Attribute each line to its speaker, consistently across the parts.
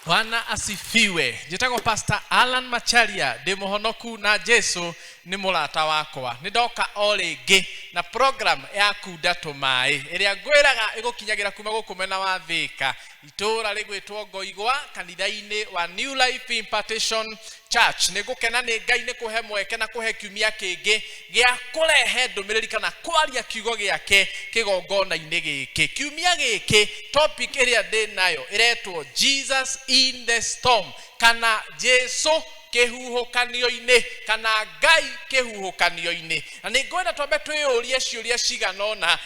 Speaker 1: Bwana asifiwe. Njĩtagwo Pastor Alan Macharia, ndĩ mũhonoku na Jesu nĩ mũrata wakwa. Nĩ ndoka o rĩngĩ na program ya Kunda Tũmaĩ ĩrĩa ngwĩraga ĩgũkinyagĩra kuma gũkũ mwena wa Thĩka, itũũra rĩgwĩtwo Ngoigwa, kanitha-inĩ wa New Life Impartation Church. Nĩ ngũkena nĩ Ngai nĩ kũhe mweke na kũhe kiumia kĩngĩ gĩa kũrehe ndũmĩrĩri kana kwaria kiugo gĩake kĩgongona-inĩ gĩkĩ. Kiumia gĩkĩ topic ĩrĩa ndĩ nayo ĩretwo Jesus in the Storm, kana Jesu kĩhuhũkanio-inĩ, kana Ngai kĩhuhũkanio-inĩ. Na nĩ ngwenda twambe twĩyũrie ciũria cigana ũna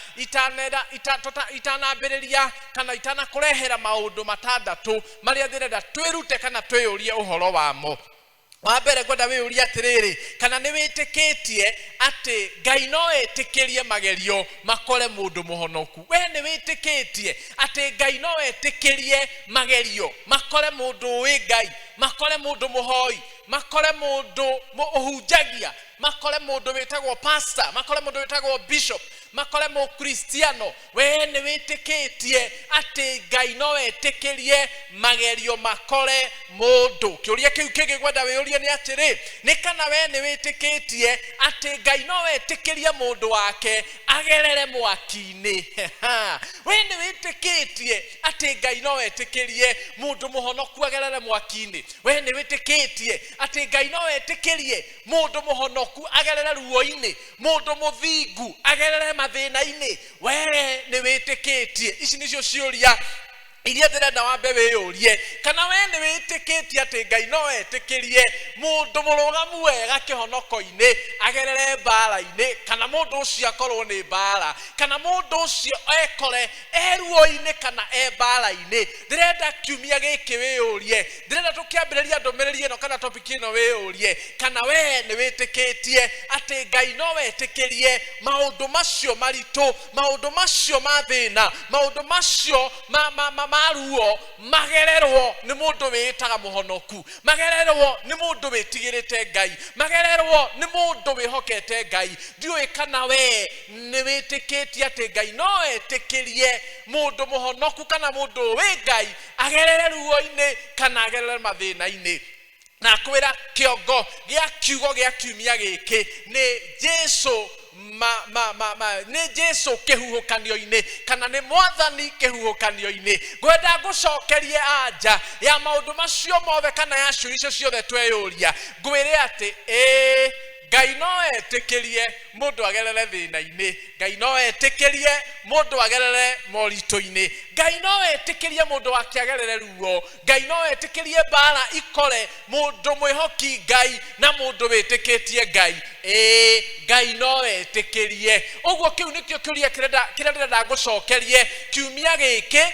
Speaker 1: itanambĩrĩria kana itanakũrehera maũndũ matandatũ marĩa ndĩrenda twĩrute kana twĩyũrie ũhoro wamo. Wa mbere ngwenda wĩyũrie atĩrĩrĩ, kana nĩ wĩtĩkĩtie atĩ Ngai no etĩkĩrie magerio makore mũndũ mũhonoku? We nĩ wĩtĩkĩtie atĩ Ngai no etĩkĩrie magerio makore mũndũ ũĩ Ngai, makore mũndũ mũhoi, makore mũndũ ũhunjagia, makore mũndũ wĩtagwo pastor, makore mũndũ wĩtagwo bishop, makore mũkristiano? We nĩ wĩtĩkĩtie atĩ Ngai no etĩkĩrie magerio makore mũndũ? Kĩũria kĩu kĩngĩ ngwenda wĩyũrie nĩ atĩrĩ, nĩ kana we nĩ wĩtĩkĩtie atĩ Ngai no etĩkĩrie mũndũ wake agerere mwaki-inĩ? We nĩ wĩtĩkĩtie atĩ Ngai no etĩkĩrie mũndũ mũhonoku agerere mwaki-inĩ? We nĩ wĩtĩkĩtie atĩ Ngai no etĩkĩrie mũndũ mũhonoku agerere ruo-inĩ, mũndũ mũthingu agerere mathĩna-inĩ? We nĩ wĩtĩkĩtie? Ici nĩcio ciũria iria ndĩrenda wambe wĩyũrie, kana we nĩ wĩtĩkĩtie atĩ Ngai no etĩkĩrie mũndũ mũrũgamu wega kĩhonoko-inĩ agerere mbara-inĩ, kana mũndũ ũcio akorwo nĩ mbara, kana mũndũ ũcio ekore e ruo-inĩ kana e mbara-inĩ. Ndĩrenda kiumia gĩkĩ wĩyũrie, ndĩrenda tũkĩambĩrĩria ndũmĩrĩri ĩno kana topic ĩno wĩyũrie kana we nĩ wĩtĩkĩtie atĩ Ngai no etĩkĩrie maũndũ macio maritũ, maũndũ macio ma thĩna, maũndũ macio ma ruo magererwo nĩ mũndũ wĩĩtaga mũhonoku, magererwo nĩ mũndũ wĩtigĩrĩte Ngai, magererwo nĩ mũndũ wĩhokete Ngai. Ndiũĩ kana we nĩ wĩtĩkĩtie atĩ Ngai no etĩkĩrie mũndũ mũhonoku kana mũndũ wĩ Ngai agerere ruo-inĩ kana agerere mathĩna-inĩ. Na kwĩra kĩongo gĩa kiugo gĩa kiumia gĩkĩ nĩ Jesu ma nĩ Jesu kĩhuhũkanio-inĩ, kana nĩ Mwathani kĩhuhũkanio-inĩ. Ngwenda ngũcokerie anja ya maũndũ macio mothe kana ya ciũria icio ciothe tweyũria, ngwĩre atĩ ĩĩ, Ngai no etĩkĩrie mũndũ agerere thĩna-inĩ, Ngai no etĩkĩrie mũndũ agerere moritũ-inĩ, Ngai no etĩkĩrie mũndũ wake agerere ruo, Ngai no etĩkĩrie mbara ikore mũndũ mwĩhoki Ngai na mũndũ wĩtĩkĩtie Ngai. Ĩĩ, Ngai no etĩkĩrie. Ũguo kĩu nĩkĩo kĩũria kĩrĩa ndĩrenda ngũcokerie kiumia gĩkĩ.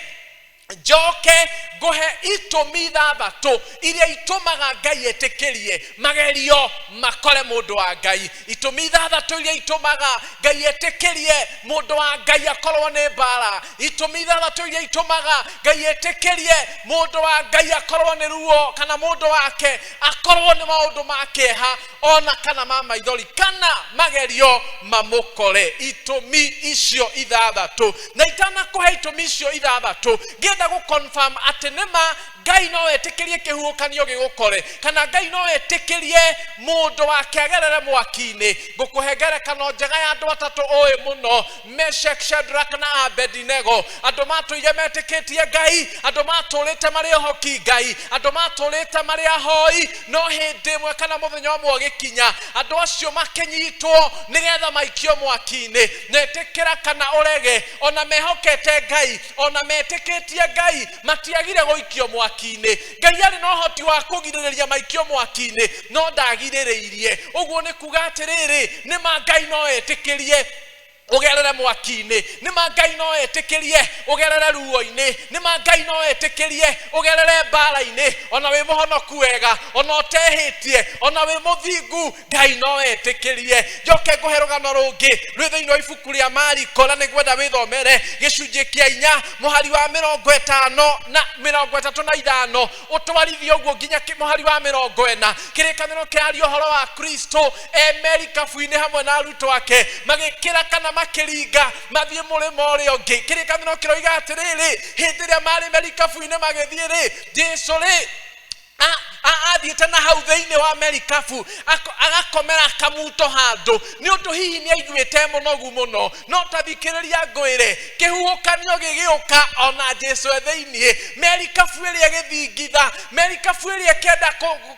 Speaker 1: Njoke ngũhe itũmi ithathatũ iria itũmaga Ngai etĩkĩrie magerio makore mũndũ wa Ngai. Itũmi ithathatũ iria itũmaga Ngai etĩkĩrie mũndũ wa Ngai akorwo nĩ mbara. Itũmi ithathatũ iria itũmaga Ngai etĩkĩrie mũndũ wa Ngai akorwo nĩ ruo, kana mũndũ wake akorwo nĩ maũndũ ma kĩeha ona kana ma maithori kana magerio mamũkore. Itũmi icio ithathatũ, na itanakũhe itũmi icio ithathatũ, ngĩenda gũ confirm atĩ nĩma Ngai no etĩkĩrie kĩhuhũkanio gĩgũkore, kana Ngai no etĩkĩrie mũndũ wake agerere mwaki-inĩ. Ngũkũhe ngerekano njega ya andũ atatũ ũĩ mũno, Meshach, Shadrach na Abednego. Andũ matũire metĩkĩtie Ngai, andũ matũrĩte marĩ ohoki Ngai, andũ matũrĩte marĩ ahoi, no hĩndĩ ĩmwe kana mũthenya ũmwe ũgĩkinya andũ acio makĩnyitwo nĩgetha maikio mwaki-inĩ. Netĩkĩra kana ũrege, ona mehokete Ngai, ona metĩkĩtie Ngai, matiagire gũikio mwaki-inĩ. Ngai arĩ na ũhoti wa kũgirĩrĩria maikio mwaki-inĩ, no ndagirĩrĩirie. Ũguo nĩ kuga atĩrĩrĩ, nĩ ma Ngai no etĩkĩrie ũgerere mwaki-inĩ, nĩ ma Ngai no etĩkĩrie ũgerere ruo-inĩ, nĩ ma Ngai no etĩkĩrie ũgerere mbara-inĩ, ona wĩ mũhonoku wega, ona ũtehĩtie, ona wĩ mũthingu, Ngai no etĩkĩrie. Njoke ngũhe rũgano rũngĩ rwĩ thĩinĩ wa ibuku rĩa Mariko, na nĩngwenda wĩthomere gĩcunjĩ kĩa 4 mũhari wa 50 na 35, ũtwarithie ũguo nginya mũhari wa 40. Kĩrĩkanĩro kĩraria ũhoro wa Kristo e merikabu-inĩ hamwe na arutwo ake, magĩkĩra kana Makĩringa mathiĩ mũrĩmo ũrĩa ũngĩ. Kĩrĩkanĩro kĩroiga atĩrĩrĩ, hĩndĩ ĩrĩa marĩ merikabu-inĩ magĩthiĩ rĩ, Jesu rĩ athiĩte na hau thĩinĩ wa merikabu agakomera kamuto handũ nĩ ũndũ hihi nĩ aiguĩte mũnogu mũno. No ta thikĩrĩria ngwĩre, kĩhuhũkanio gĩgĩũka ona Jesu e thĩinĩ, merikabu ĩrĩa ĩgĩthingitha, merikabu ĩrĩa ĩkĩenda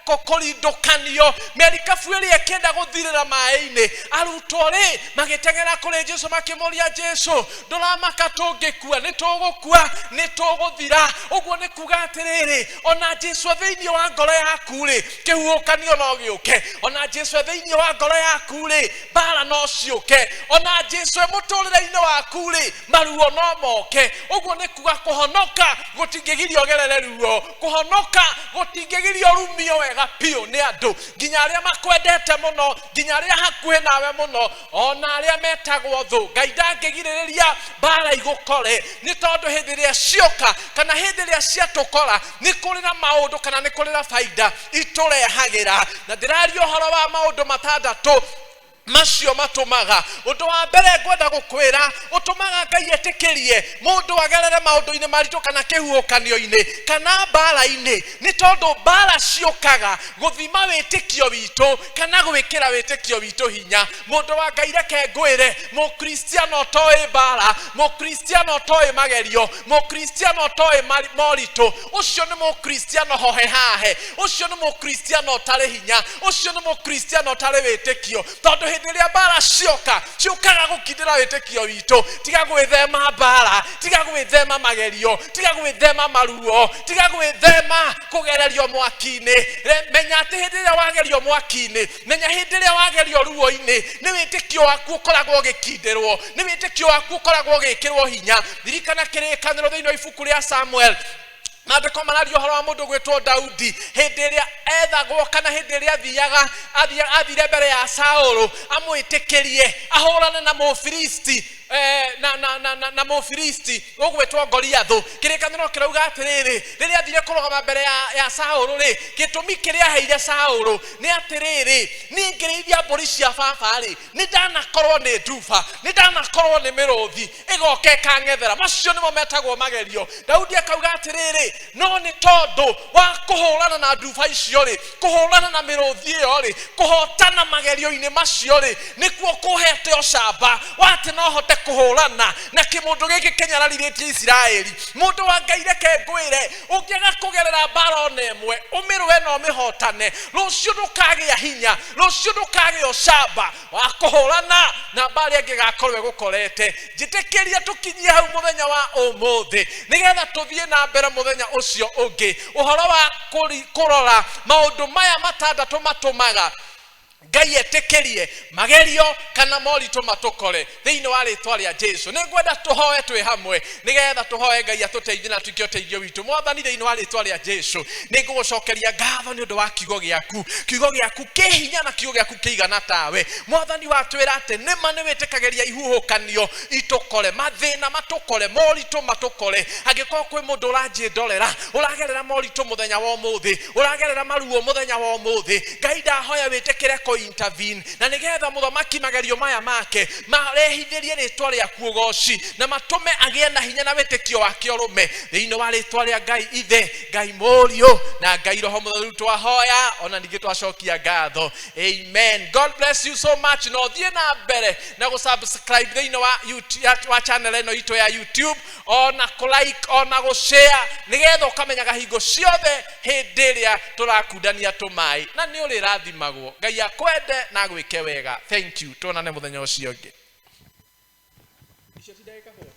Speaker 1: kũrindũkanio, merikabu ĩrĩa ĩkĩenda gũthirĩra maĩ-inĩ. Arutwo rĩ magĩteng'era kũrĩ Jesu makĩmũria, Jesu, ndũramaka tũngĩkua? Nĩ tũgũkua, nĩ tũgũthira. Ũguo nĩ kuga atĩrĩrĩ, ona Jesu thĩinĩ wa ngoro yaku rĩ, kĩhuhũkanio no gĩũke. Ona Jesu thĩinĩ wa ngoro yaku rĩ, mbara no ciũke. Ona Jesu mũtũrĩre-inĩ waku rĩ, maruo no moke. Ũguo nĩ kuga kũhonoka gũtingĩgiria ũgerere ruo, kũhonoka gũtingĩgiria ũrumio wega biũ nĩ andũ, nginya arĩa makwendete mũno, nginya arĩa hakuhĩ nawe mũno, ona arĩa metagwo thũ. Ngai ndangĩgirĩrĩria mbara igũkore, nĩ tondũ hĩndĩ ĩrĩa cioka kana hĩndĩ ĩrĩa ciatũkora, nĩ kũrĩ na maũndũ kana nĩ kũrĩ na baida itũrehagĩra. Na ndĩraria ũhoro wa maũndũ matandatũ macio matũmaga. Ũndũ wa mbere ngwenda gũkwĩra ũtũmaga Ngai etĩkĩrie mũndũ agerere maũndũ-inĩ maritũ kana kĩhuhũkanio-inĩ kana mbara-inĩ, nĩ tondũ mbara ciũkaga gũthima wĩtĩkio witũ kana gwĩkĩra wĩtĩkio witũ hinya. Mũndũ wa Ngai, reke ngwĩre, mũkristiano ũtoĩ mbara, mũkristiano ũtoĩ magerio, mũkristiano ũtoĩ moritũ, ũcio nĩ mũkristiano hohe hahe, ũcio nĩ mũkristiano ũtarĩ hinya, ũcio nĩ mũkristiano ũtarĩ wĩtĩkio. Tondũ hĩndĩ ĩrĩa mbara cioka, ciũkaga gũkindĩra wĩtĩkio witũ. Tiga gwĩthema mbara, tiga gwĩthema magerio, tiga gwĩthema maruo, tiga gwĩthema kũgererio mwaki-inĩ. Menya atĩ hĩndĩ ĩrĩa wagerio mwaki-inĩ, menya hĩndĩ ĩrĩa wagerio ruo-inĩ, nĩ wĩtĩkio waku ũkoragwo ũgĩkindĩrwo, nĩ wĩtĩkio waku ũkoragwo ũgĩkĩrwo hinya. Ririkana kĩrĩkanĩro thĩinĩ wa ibuku rĩa Samuel, maandĩko mararia ũhoro wa mũndũ gwĩtwo Daudi, hĩndĩ ĩrĩa ethagwo kana hĩndĩ ĩrĩa athiaga athire mbere ya Saũlũ amwĩtĩkĩrie ahũrane na Mũfilisti, na Mũfilisti ũgwĩtwo Goliathũ. Kĩrĩkanĩro kĩrauga atĩrĩrĩ, rĩrĩa athire kũrũgama mbere ya Saũlũ rĩ, gĩtũmi kĩrĩa aheire Saũlũ nĩ atĩrĩrĩ, niĩ ngĩrĩithia mbũri cia baba rĩ, nĩ ndanakorwo nĩ nduba, nĩ ndanakorwo nĩ mĩrũthi ĩgoka ĩkang'ethera. Macio nĩmo metagwo magerio. Daudi akauga atĩrĩrĩ, no nĩ tondũ wa kũhũrana na nduba icio rĩ, kũhũrana na mĩrũthi ĩyo rĩ, kũhotana magerio-inĩ macio rĩ, nĩkuo kũhete ũcamba wa atĩ no hote kũhũrana na kĩmũndũ gĩkĩ kĩnyararithĩtie Isiraeli. Mũndũ wa Ngai, reke ngwĩre, ũngĩaga kũgerera mbara ona ĩmwe, ũmĩrũe na ũmĩhotane, rũciũ ndũkagĩa hinya, rũciũ ndũkagĩa ũcamba wa kũhũrana na mbara ĩngĩ ĩgakorwo ĩgũkorete. Njĩtĩkĩria tũkinyie hau mũthenya wa ũmũthĩ, nĩgetha tũthiĩ na mbere mũthenya ũcio ũngĩ, ũhoro wa kũrora maũndũ maya matandatũ matũmaga Ngai etĩkĩrie magerio kana moritũ matũkore. Thĩinĩ wa rĩtwa rĩa Jesu, nĩ ngwenda tũhoe twĩ hamwe, nĩgetha tũhoe Ngai atũteithie na atuĩke ũteithio witũ. Mwathani, thĩinĩ wa rĩtwa rĩa Jesu, nĩ ngũgũcokeria ngatho nĩ ũndũ wa kiugo gĩaku. Kiugo gĩaku kĩ hinya na kiugo gĩaku kĩigana tawe. Mwathani, watwĩra atĩ nĩma nĩ wĩtĩkagĩria ihuhũkanio itũkore, mathĩna matũkore, moritũ matũkore. Angĩkorwo kwĩ mũndũ ũranjĩndorera ũragerera moritũ mũthenya wa ũmũthĩ, ũragerera maruo mũthenya wa ũmũthĩ, Ngai, ndahoya wĩtĩkĩre kũ intervene, na nĩgetha mũthamaki magerio maya make marehithĩrie rĩtwa rĩaku ũgoci na matũme agĩe na hinya na wĩtĩkio wake ũrũme. Thĩinĩ wa rĩtwa rĩa Ngai Ithe, Ngai Mũriũ na Ngai Roho Mũtheru twahoya, ona ningĩ twacokia ngatho. Amen. God bless you so much. Na ũthiĩ na mbere na gũsubscribe thĩinĩ wa YouTube, wa channel ĩno itũ ya YouTube, ona kũ-like, ona gũ-share, nĩgetha ũkamenyaga hingo ciothe hĩndĩ ĩrĩa tũrakundania tũmaĩ, na nĩ ũrĩrathimagwo. Ngai akwende na agwĩke wega. Thank you. Tuonane mũthenya ũcio ũngĩ. Icio ti ndagĩka 40.